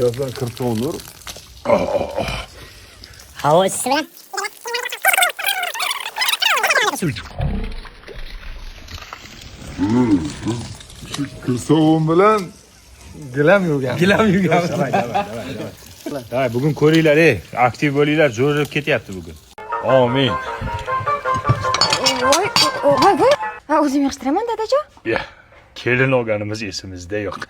Birazdan kırsa olur. Havo isisimi? Şu kırsa bilan gilam yuvgan. Gilam yuvgan. Davay, bugun ko'ringlar, ey, aktiv bo'linglar, zo'rlab ketyapti bugun. Amin. Voy, voy, voy. Ha, o'zim yig'ishtiraman, dadajon. Ya, kelin olganimiz esimizda yo'q.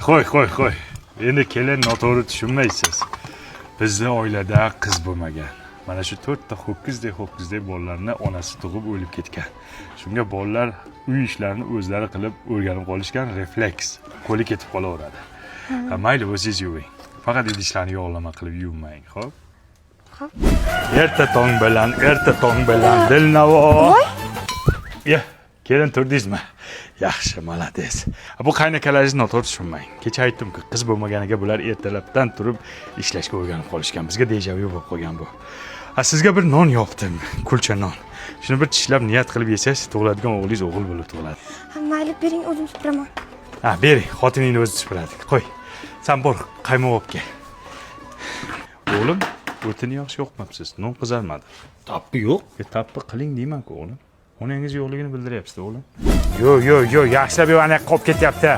Qo'y, qo'y, qo'y. Endi kelin noto'g'ri tushunmaysiz. Bizni oilada qiz bo'lmagan. Mana shu to'rtta ho'kizdek ho'kizdek bolalarni onasi tug'ib o'lib ketgan. Shunga bolalar uy ishlarini o'zlari qilib o'rganib qolishgan, refleks. Qo'li ketib qolaveradi. Ha, mayli, o'zingiz yuving. Faqat idishlarni yog'lama qilib yuvmang, xo'p? Xo'p. Erta tong bilan, erta tong bilan dilnavo. Ya, kelin turdingizmi? Yaxshi, молодец. Bu qaynakalaringizni noto'g'ri tushunmang. Kecha aytdim-ku, qiz bo'lmaganiga bular ertalabdan turib ishlashga o'rganib qolishgan. Bizga dejavu bo'lib qolgan bu. Ha, sizga bir non yopdim, kulcha non. Shuni bir tishlab niyat qilib yesangiz, tug'iladigan o'g'lingiz o'g'il bo'lib tug'iladi. Ha, mayli, bering, o'zim supuraman. Ha, bering, xotiningni o'zi supuradi. Qo'y. San bor, qaymoq olib kel. O'g'lim, o'tini yaxshi yoqmabsiz. Non qizarmadi. Tappi yo'q. E, tappi qiling deyman-ku, o'g'lim. Onangiz yo'qligini bildiryapsiz, o'g'lim. Yo, yo, yo, yaxshilab yo, ana qolib ketyapti.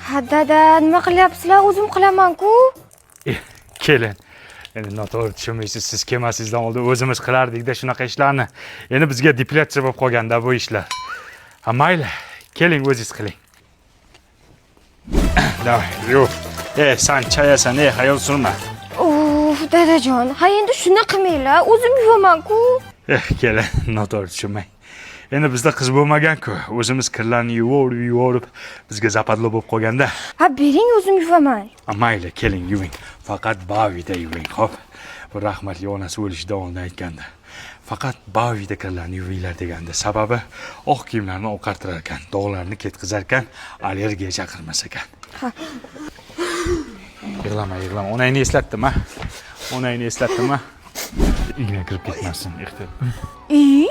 Ha, dada, nima qilyapsizlar? O'zim qilaman-ku. E, kelin. Endi noto'g'ri tushunmaysiz, siz kelmasingizdan oldin o'zimiz qilardik-da shunaqa ishlarni. Endi bizga depilyatsiya bo'lib qolganda bu ishlar. Ha, mayli, keling o'zingiz qiling. Davay, yo'q. E, san chayasan, ey, hayol surma. Uf, dadajon, ha endi shuni qilmanglar, o'zim yuvaman-ku. Eh, kelin, noto'g'ri tushunmang. Endi bizda qiz bo'lmagan-ku, o'zimiz kirlarni yuvorib, yuvorib bizga западло bo'lib qolganda. Ha, bering, o'zim yuvaman. A, mayli, keling, yuving. Faqat bavida yuving, xo'p? Bu rahmatli onasi o'lishidan oldin aytgandi. Faqat bavida kirlarni yuvinglar degandi. Sababi oq kiyimlarni oqartirar ekan, dog'larni ketqizar ekan, allergiya chaqirmas ekan. Ha. Yig'lama, yig'lama. Onangni eslatdim, ha? Onangni eslatdim, ha? Igna kirib ketmasin, ehtiyot. I?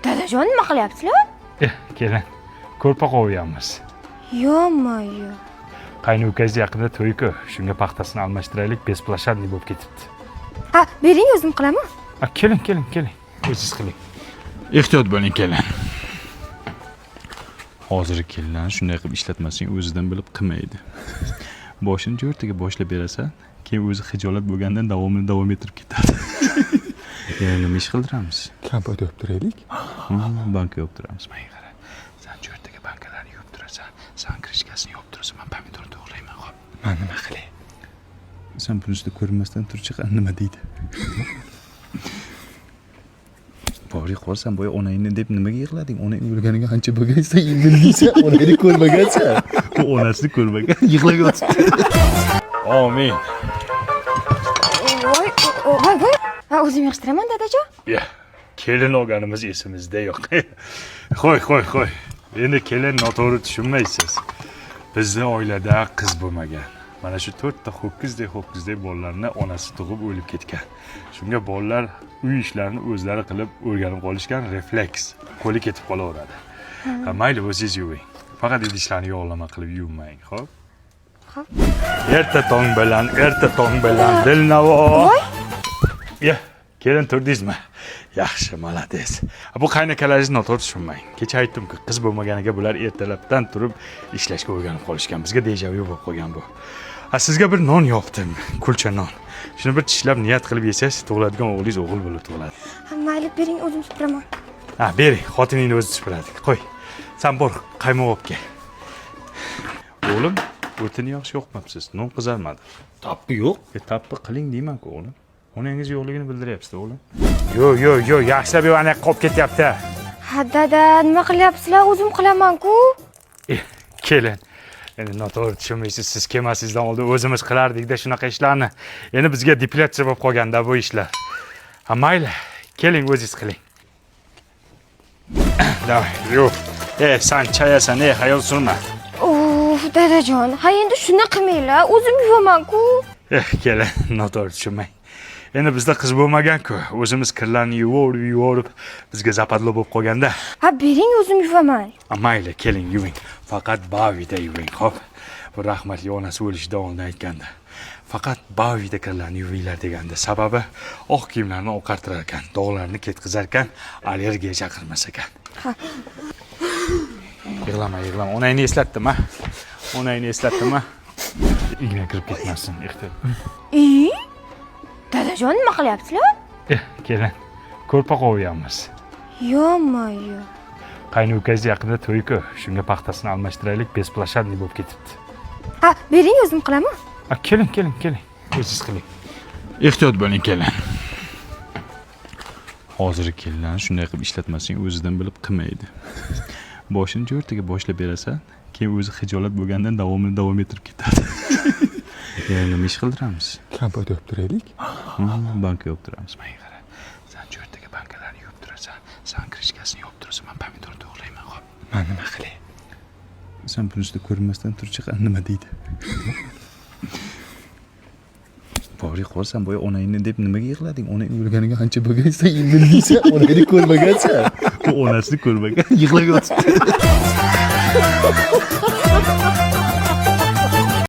Dadajon, nima qilyapsizlar? Eh, kelin, ko'rpa qo'yamiz. Yo-moyo. Qayni ukangiz yaqinda to'y-ku, shunga paxtasini almashtiraylik, бесплощадный bo'lib ketibdi. Ha, bering, o'zim qilaman. Ha, keling, keling, keling. O'zingiz qiling. Ehtiyot bo'ling, kelin. Hozir kelinlarni shunday qilib ishlatmasang o'zidan bilib qilmaydi. Boshini jo'rtaga boshlab berasan, keyin o'zi xijolat bo'lgandan davomini davom ettirib ketadi. Yana nima ish qildiramiz? Kompot yopib turaylik. Banka yopib turamiz. Menga qara. San jo'rtaga bankalarni yuvib turasan, san крышка sini yopib turasan, men pomidor to'g'rayman, xo'p? Man nima qilay? Sen bunisida ko'rinmasdan turchi, nima deydi? Bori qolsan, boya onangni deb nimaga yig'lading? Onang o'lganiga ancha bo'lgan, sen endi deysan, Onangni ko'rmagansan. U onasini ko'rmagan, yig'lab yotibdi. Amin. Voy, voy, voy. Ha, o'zim yig'ishtiraman, dadajon. Ya, kelin olganimiz esimizda yo'q. Qo'y, qo'y, qo'y. Endi kelin noto'g'ri tushunmaysiz. Bizni oilada qiz bo'lmagan. Mana shu to'rtta ho'kizdek ho'kizdek bolalarni onasi tug'ib o'lib ketgan. Shunga bolalar uy ishlarini o'zlari qilib o'rganib qolishgan, refleks. Qo'li ketib qolaveradi. Ha, mayli, o'zingiz yuving. Faqat idishlarni yog'lama qilib yuvmang, xo'p? Xo'p. Erta tong bilan, erta tong bilan dilnavo. Ya, kelin turdingizmi? Yaxshi, молодец. Bu qaynakalaringizni noto'g'ri tushunmang. Kecha aytdim-ku, qiz bo'lmaganiga bular ertalabdan turib ishlashga o'rganib qolishgan. Bizga dejavu bo'lib qolgan bu. Ha, sizga bir non yopdim, kulcha non. Shuni bir tishlab niyat qilib yesangiz, tug'iladigan o'g'lingiz o'g'il bo'lib tug'iladi. Ha, mayli, bering, o'zim supuraman. Ha, bering, xotiningni o'zi supuradi. Qo'y. San bor, qaymoq olib kel. O'g'lim, o'tini yaxshi yoqmabsiz. Non qizarmadi. Tappi yo'q. E, tappi qiling deyman-ku, o'g'lim. Onangiz yo'qligini bildiryapsiz, o'g'lim. Yo, yo, yo, yaxshilab yo, ana qolib ketyapti. Ha, dada, nima qilyapsizlar? O'zim qilaman-ku. Eh, kelin. Endi noto'g'ri tushunmaysiz, siz kelmasingizdan oldin o'zimiz qilardik-da shunaqa ishlarni. Endi bizga depilyatsiya bo'lib qolganda bu ishlar. Ha, mayli, keling o'zingiz qiling. Davay, yo'q. E, san chayasan, ey, hayol surma. Uf, dadajon, ha endi shuni qilmanglar, o'zim yuvaman-ku. Eh, kelin, noto'g'ri tushunmang. Endi bizda qiz bo'lmagan-ku, o'zimiz kirlarni yuvorib, yuvorib bizga западло bo'lib qolganda. Ha, bering, o'zim yuvaman. A, mayli, keling, yuving. Faqat bavida yuving, xo'p? Bu rahmatli onasi o'lishidan oldin aytgandi. Faqat Bavida kirlarni yuvinglar degandi. Sababi oq kiyimlarni oqartirar ekan, dog'larni ketqizar ekan, allergiya chaqirmas ekan. Ha. Yig'lama, yig'lama. Onangni eslatdim, ha. Onangni eslatdim, ha. Igna kirib ketmasin, ehtiyot. I? Dadajon, nima qilyapsizlar? Eh, kelin. Ko'rpa qo'yamiz. Yo-moyo. Qaynukangiz yaqinda to'y-ku, shunga paxtasini almashtiraylik, бесплощадный bo'lib ketibdi. Ha, bering, o'zim qilaman. A, keling, keling, keling. O'zingiz qiling. Ehtiyot bo'ling, kelin. Hozir kelinlarni shunday qilib ishlatmasang, o'zidan bilib qilmaydi. Boshini jo'rtiga boshlab berasan, keyin o'zi xijolat bo'lgandan davomini davom ettirib ketadi. Yana nima ish qildiramiz? Kompot yopib turaylik. Banka yopib turamiz. Menga qara. San cho'rtaga bankalarni yuvib turasan, san крышка sini yopib turasan, man pomidor to'g'rayman, xo'p. Man nima qilay? Sen bunisida ko'rinmasdan turchi, nima deydi? Boriy qol, sen boya onangni deb nimaga yig'lading? Onang o'lganiga ancha bo'lgan, sen endi deysan, Onangni ko'rmagansan. Onasini ko'rmagan, yig'lab yotibdi.